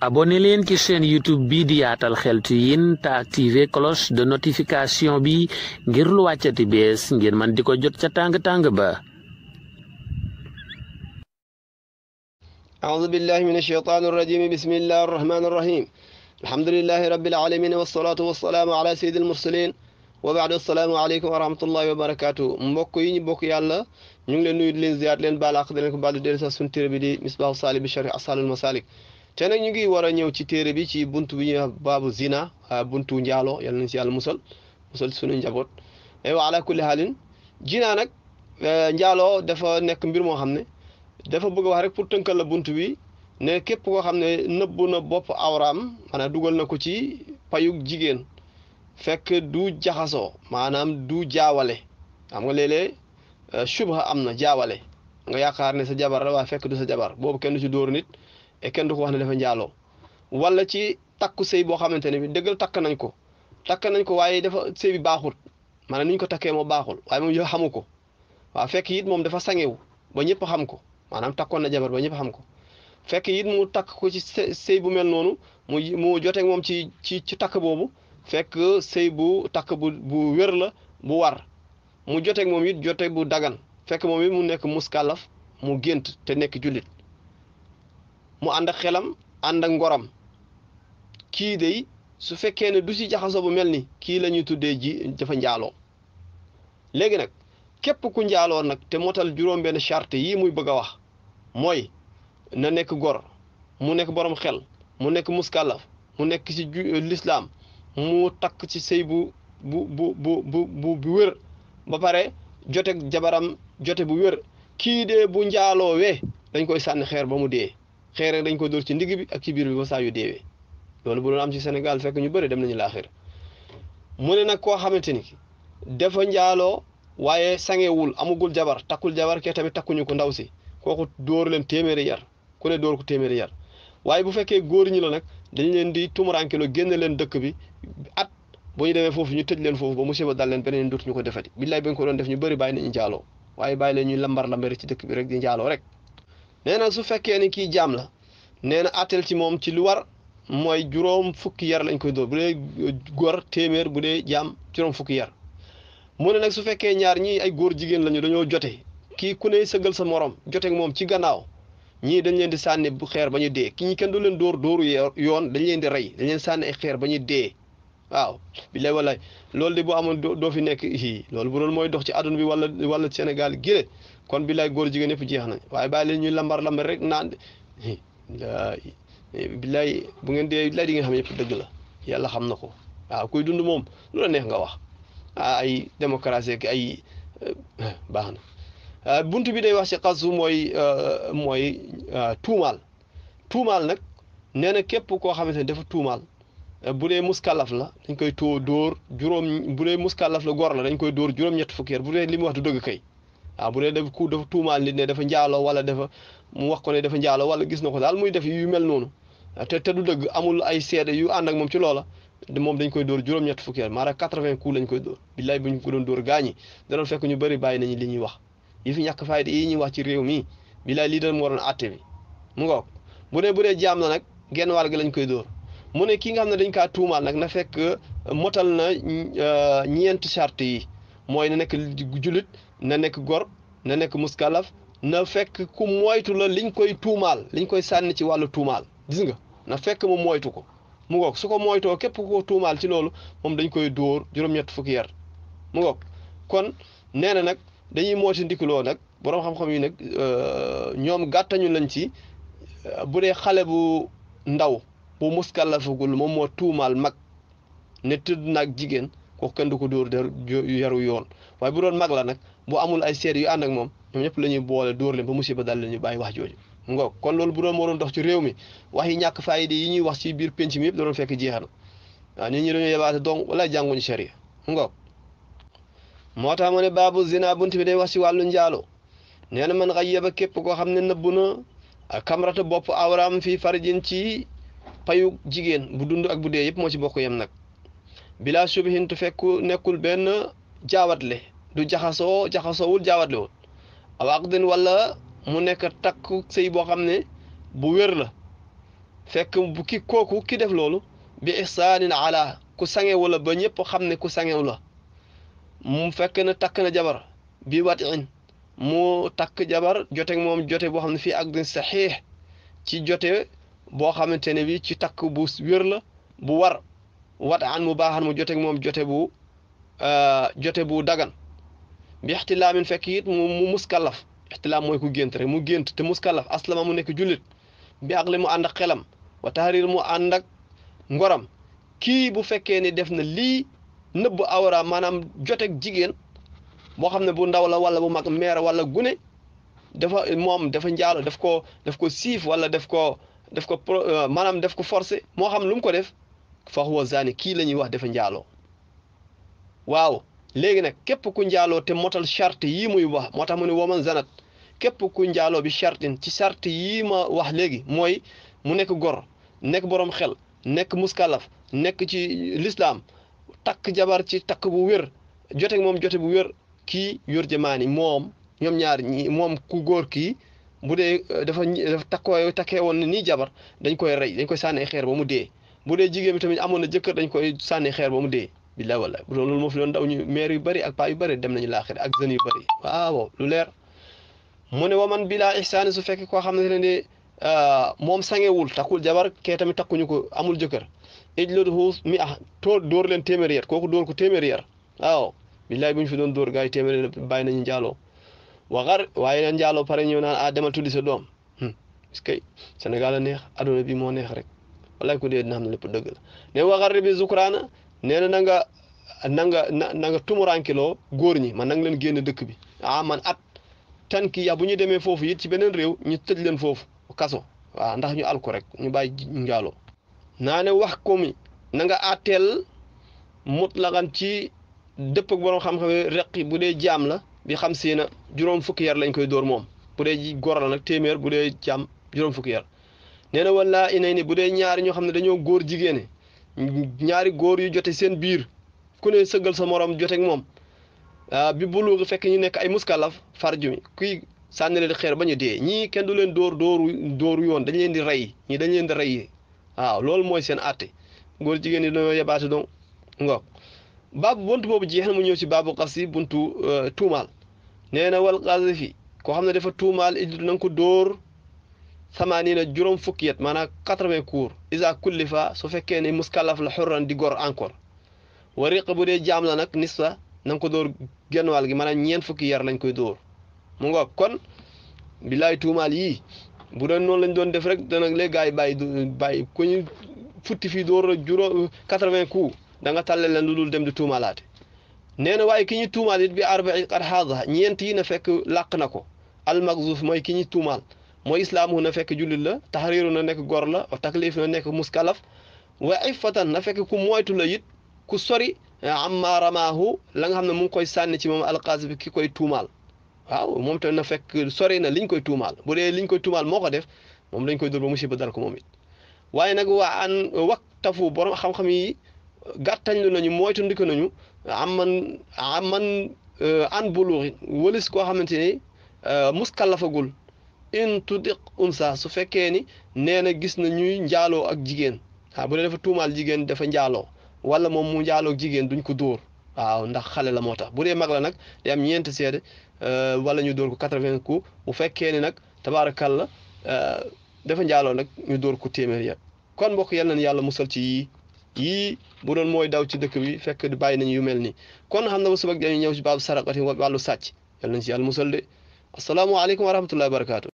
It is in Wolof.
abonné leen ci chaîne YouTube bi di Yaatal Xeltu Yin te activer cloche de notification bi ngir lu wàccati bees ngir man di ko jot ca tàng-tàng ba. أعوذ بالله من الشيطان الرجيم بسم الله الرحمن الرحيم الحمد لله رب العالمين والصلاة والسلام على سيد المرسلين وبعد السلام عليكم ورحمة الله وبركاته mbokk yi ñu bokk yàlla ñu ngi leen nuyu di leen ziyaar leen baal àq di leen ko baal di dellu sa suñu téere bi di Misbaahu Saalik bi sharhi Asaalul Masaalik te nag ñu ngi war a ñëw ci téere bi ci buntu bi ñuy wax baabu zina buntu njaalo yàlla nañ si yàlla musal suñu njaboot wa ala kulli haalin zina nag njaalo dafa nekk mbir moo xam ne dafa bëgg wax rek pour tënkal la bunt bi ne képp koo xam ne nëbbu na bopp awraam maanaam dugal na ko ci payug jigéen fekk du jaxasoo maanaam du jaawale xam nga léeg-léeg subha am na jaawale nga yaakaar ne sa jabar la waaye fekk du sa jabar boobu kenn du ci dóor nit et kenn du ko wax ne dafa njaaloo wala ci takku sëy boo xamante ne bi dëggal takk nañ ko waaye dafa sëy bi baaxul maanaam ni ñu ko takkee moo baaxul waaye moom xamu ko waaw fekk it moom dafa sangewu ba ñëpp xam ko maanaam takkoon na jabar ba ñëpp xam ko fekk it mu takk ko ci sëy bu mel noonu mu joteeg moom ci takk boobu fekk sëy bu takk bu wér la bu war mu joteeg moom it jote bu dagan fekk moom it mu nekk muskàllaf mu gént te nekk jullit mu ànd ak xelam ànd ak ngoram kii de su fekkee ne du ci jaxasoo bu mel ni kii la ñuy tuddee ji dafa njaaloo léegi nag képp ku njaaloo nag te motal juróom-benn charte yii muy bëgg a wax mooy na nekk gor mu nekk borom xel mu nekk muskàllaf mu nekk ci lislaam mu takk ci sëy bu wér ba pare jote jabaram jote bu wér kii dee bu njaaloowee dañ koy sànni xeer ba mu dee xeer rek dañ ko dóor ci ndigg bi ak ci biir bi ba saa yu deewee loolu bu doon am ci Sénégal fekk ñu bëri dem nañu laaxir mu ne nag koo xamante ni dafa njaaloo waaye sangewul amugul jabar takkul jabar ke tamit takkuñu ko ndaw si kooku dóor leen téeméeri yar ku ne dóor ko téeméeri yar waaye bu fekkee góor ñi la nag dañ leen di tumuraankeloo génne leen dëkk bi at bu ñu demee foofu ñu tëj leen foofu ba musiba dal leen beneen dootuñu ko defati billaay ba nga ko doon def ñu bëri bàyyi nañu njaaloo waaye bàyyi leen ñuy lambar ci dëkk bi rek di njaaloo rek nee na su fekkee ni kii jaam la nee na atteel ci moom ci lu war mooy juróom fukki yar lañ koy dóor bu dee góor téeméer bu dee jaam juróom fukki yar mu ne nag su fekkee ñaar ñii ay góor jigéen lañu dañoo jote kii ku ne sëggal sa morom joteeg moom ci gannaaw ñii dañ leen di sànni bu xeer ba ñu dee ki ñi kenn du leen dóoru yoon dañ leen di rey dañ leen sànni ay xeer ba ñu dee waaw billaay wallaay loolu de bu amoon doo fi nekk loolu bu doon mooy dox ci àdduna bi wala Sénégal gile kon billaay góor jigéen yëpp jeex nañ waaye bàyyi leen ñuy lambar rek naan billaay bu ngeen dee billaay di ngeen xam yëpp dëgg la yàlla xam na ko waaw kuy dund moom lu la neex nga wax ay démocratie ak ay baax na buntu bi day wax ci xasu mooy tuumaal nag nee na képp koo xamante ne dafa tuumaal bu dee muskàllaf la dañ koy dóor juróom bu dee muskàllaf la gor la dañ koy dóor juróom-ñett fukki yar bu dee li mu wax du dëgg kay waaw bu dee dafa tuumaal nit ne dafa njaaloo wala mu wax ko ne dafa njaaloo wala gis na ko daal muy def yu mel noonu te du dëgg amul ay seede yu ànd ak moom ci loola moom dañ koy dóor juróom-ñett fukki yar maanaam 80 coups lañ koy dóor billaay bu ñu ko doon dóor gaañi da doon fekk ñu bëri bàyyi nañu li ñuy wax yi fi ñàkk fayda yi ñuy wax ci réew mi billaay lii doon moo doon àtte bi mu ngoog bu dee jaam na nag genn wàll gi lañ koy dóor mu ne ki nga xam ne dañ kaa tuumaal nag na fekk motal na ñeenti charte yi mooy na nekk julit na nekk gor na nekk muskalaf na fekk ku moytu la liñ koy tuumaal liñ koy sànni ci wàllu tuumaal gis nga na fekk mu moytu ko mu ngoog su ko moytoo képp ku ko tuumaal ci loolu moom dañ koy dóor juróom-ñett fukki yar mu ngoog kon nee na nag dañuy moytu ndikuloo nag boroom xam-xam yi nag ñoom gàttañu lañ ci bu dee xale bu ndaw bu muskàllafagul moom moo tuumaal mag ne tëdd nag jigéen kooku kenn du ko dóor yaru yoon waaye bu doon mag la nag bu amul ay seede yu ànd ak moom ñoom ñëpp la ñuy boole dóor leen ba musiba dal leen ñu bàyyi wax jooju mu ngoog kon loolu bu doon moo doon dox ci réew mi wax yi ñàkk fayda yi ñuy wax ci biir penc mi yëpp da doon fekk jeexal waaw nit ñi dañoo yebaate donc wala jànguñu sharia mu ngoog moo tax mu ne baabu zina bunt bi day wax ci wàllu njaalo nee na man xay yeba képp koo xam ne nëbbu na kamrata bopp awraam fii farjin ci payu jigéen bu dund ak bu dee yëpp moo ci bokk yem nag bila subhin tu fekk nekkul benn jaawatle du jaxasoowul jaawatle wul aw aqdin wala mu nekk takku sëy boo xam ne bu wér la fekk bu kooku ki def loolu bi ihsaanin ala ku sangewu la ba ñëpp xam ne ku sangewu la mu fekk na takk na jabar bi watin mu takk jabar joteeg moom jote boo xam ne fii aqdin saxiix ci jote boo xamante ne bi ci takk bu wér la bu war wat an mu baaxan mu joteeg moom jote bu dagan bi ixtilaamin fekk it mu muskallaf ixtilaam mooy ku gént rek mu gént te muskallaf aslama mu nekk jullit bi aqli mu ànd ak xelam wa tahrir mu ànd ak ngoram kii bu fekkee ni def na lii nëbb awra maanaam joteeg jigéen boo xam ne bu ndaw la wala bu mag meer wala gune dafa njaalo daf ko siif wala daf ko maanaam daf ko forcé moo xam lu mu ko def fa huwa zani kii la ñuy wax dafa njaaloo waaw léegi nag képp ku njaaloo te motal charte yii muy wax moo tax mu ne waman zanat képp ku njaaloo bi chartin ci charte yii ma wax léegi mooy mu nekk gor nekk borom xel nekk muskalaf nekk ci lislaam takk jabar ci takk bu wér joteeg moom jote bu wér kii yurjamaani moom ñoom ñaar ñi moom ku góor kii bu dee dafa takkee woon nii jabar dañ koy rey dañ koy sànni xeer ba mu dee bu dee jigéen bi tamit amoon na jëkkër dañ koy sànni xeer ba mu dee billahi wallahi bu loolu moo fi doon daw ñu maire yu bëri ak paa yu bëri dem nañu laaxira ak jeunes yu bëri waaw lu leer mu ne waman bilaa ihsaani su fekkee koo xam ne ne moom sangewul takkul jabar kee tamit takkuñu ko amul jëkkër ijliduhu dóor leen téeméeri yar kooku dóor ko téeméeri yar waaw billahi bu ñu fi doon dóor gars yi téeméeri yar bàyyi nañu njaaloo waaye neen njaaloo pare ñëw naan demal tuddi sa doom parce que Sénégal a neex aduna bi moo neex rek wallahi ko dee dina xam ne lépp dëgg la ne waxar bi zukraana nee na na nga tumurankiloo góor ñi man nanga leen génn dëkk bi man at tan ki bu ñu demee foofu it ci beneen réew ñu tëj leen foofu kaso waaw ndax ñu alko rek ñu bàyyi njaaloo naa ne wax ko mi na nga àtteel mutlaqan ci dëpp ak borom xam-xam reqi bu dee jaam la bi xam si na juróom fukki yar lañ koy dóor moom bu dee góor la nag téeméer bu dee jaam juróom fukki yar nee na wala inay ni bu dee ñaari ñoo xam ne dañoo góor jigéene ñaari góor yu jote seen biir ku ne sëggal sa morom joteeg moom bi buluugi fekk ñu nekk ay muskalaf farju mi kuy sànni leen xeer ba ñu dee ñii kenn du leen dóoru yoon dañ leen di rey ñii dañ leen di rey waaw loolu mooy seen àtte góor jigéen ñi dañoo yebaate donc ngoog baabu buntu boobu jeex na mu ñëw ci baabu xas yi buntu tuumaal nee na wal xaasifi koo xam ne dafa tuumaal ijlidu na nga ko dóor samaaniina juróom fukki yet maanaam 80 cours isa kullifa su fekkee ne muskalaf la xurran di gor encore wa riq bu dee jaam la nag nisfa na nga ko dóor genn wàll gi maanaam ñeent fukki yar lañ koy dóor mu ngoog kon billaay tuumaal yii bu doon noonu lañ doon def rek dana léegi gars yi bàyyi ku ñu futti fii dóor juróom 80 coups da nga tàlle leen lu dul dem di tuumaalaate nee na waaye ki ñu tuumaal it bi arba'i qad haada ñeent yi na fekk làq na ko almagzuuf mooy ki ñu tuumaal mooy islaamu na fekk jullit la taxriiru na nekk gor la wa taklif na nekk muskalaf wa iffatan na fekk ku moytu la it ku sori amma ramaahu la nga xam ne mu ngi koy sànni ci moom alqaazib ki koy tuumaal waaw moom tamit na fekk sori na liñ koy tuumaal bu dee liñ koy tuumaal moo ko def moom lañ koy dóor ba musiba dal ko moom it waaye nag waa an waktafu borom xam-xam yi gàttañlu nañu moytu ndiko nañu amman an buluuxi wëlis koo xamante ni muskalafagul in tudiq unsa su fekkee ni nee na gis na ñuy njaaloo ak jigéen bu dee dafa tuumaal jigéen dafa njaaloo wala moom mu njaaloo ak jigéen duñ ko dóor waaw ndax xale la moo tax bu dee mag la nag day am ñeenti seede wala ñu dóor ko 80 coups bu fekkee ni nag tabaarakalla dafa njaaloo nag ñu dóor ko téeméer ya kon mbokk yal nañu yàlla musal ci yii bu doon mooy daw ci dëkk bi fekk bàyyi nañu yu mel nii kon xam na ba suba dañuy ñëw ci baabu saraqati wàllu sàcc yal nañ ci yàlla musal de asalaamaaleykum wa rahmatullahi wa barakaatu.